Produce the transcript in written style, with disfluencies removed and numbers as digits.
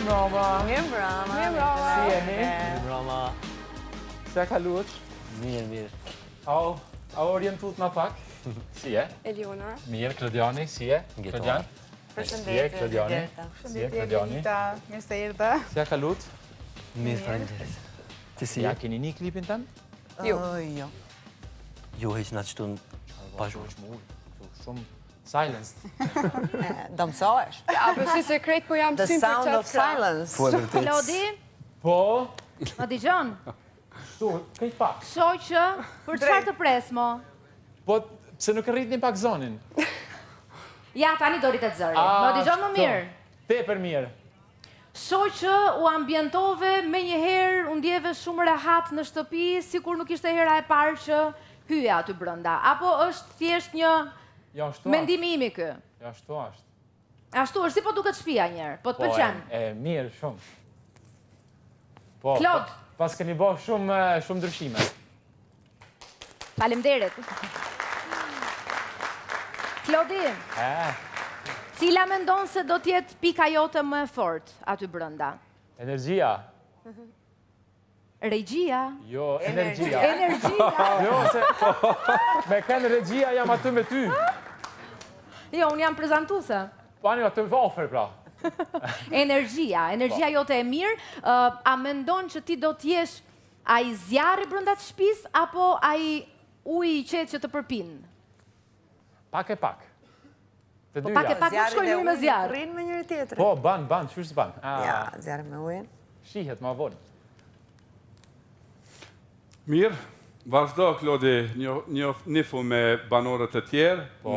Mirëmbrama. Mirëmbrama. Mirëmbrama. Si jeni? Mirëmbrama. Si ja kaluat? Mirë, mirë. A u, a u orientut na pak? Si je? Eliona. Mirë, Klodiani, si je? Getoar. Klodian? Si je, Përshëndetje, Klodiani? Gerta. Si je, Klodiani? Mirë se erdhe. Si ja kaluat? Mirë, faleminderit. Ti si Ja je? keni një klipin tem? Jo. Jo. Jo, hiç na qëtu në bashkë. Shumë silence. Do mësohesh. Ja, po si se krejt po jam The sym për sound qatë of silence. Po e vërtet. Klodi, Po, më dëgjon? shtu, krejt pak. Shoh që për çfarë të pres mo? Po, pse nuk e rritni pak zonin? Ja, tani do rritet zëri. Më dëgjon më Ashtu. mirë. Tepër mirë. Shoh që u ambientove me njëherë, u ndjeve shumë rehat në shtëpi, sikur nuk ishte hera e parë që hyja aty brenda. Apo është thjesht një Ja, ashtu mendimi imi ky? është. Ja, ashtu është. Ashtu është, si po duket shtëpia njëherë, po të Po, pëlqen. E, e mirë, shumë. Po, Klod. pa- Pas keni bo shumë, e, shumë ndryshime. Faleminderit. Klodi, E, cila mendon se do të jetë pika jote më e fortë aty brenda? energjia. Regjia. Jo, energjia. Energjia. Jo, se me kënë regjia jam aty me ty. Jo, unë jam prezantuese. Pani aty ofër, pra. Energjia, energjia jote e mirë, ë, a mendon që ti do të jesh ai zjarri brenda të shtëpisë apo ai uji i qetë që të përpin? Pak e pak. Të Po dyja. pak e pak nuk Zjarri shkojnë dhe uji me uji zjarr. Rrinë me njëri tjetrin. Po, ban, ban, qysh s'ban? A, Ja, zjarri me ujin. Shihet ma vonë. Mirë, vazhdo Klodi, njofu me banorët e tjerë. Po.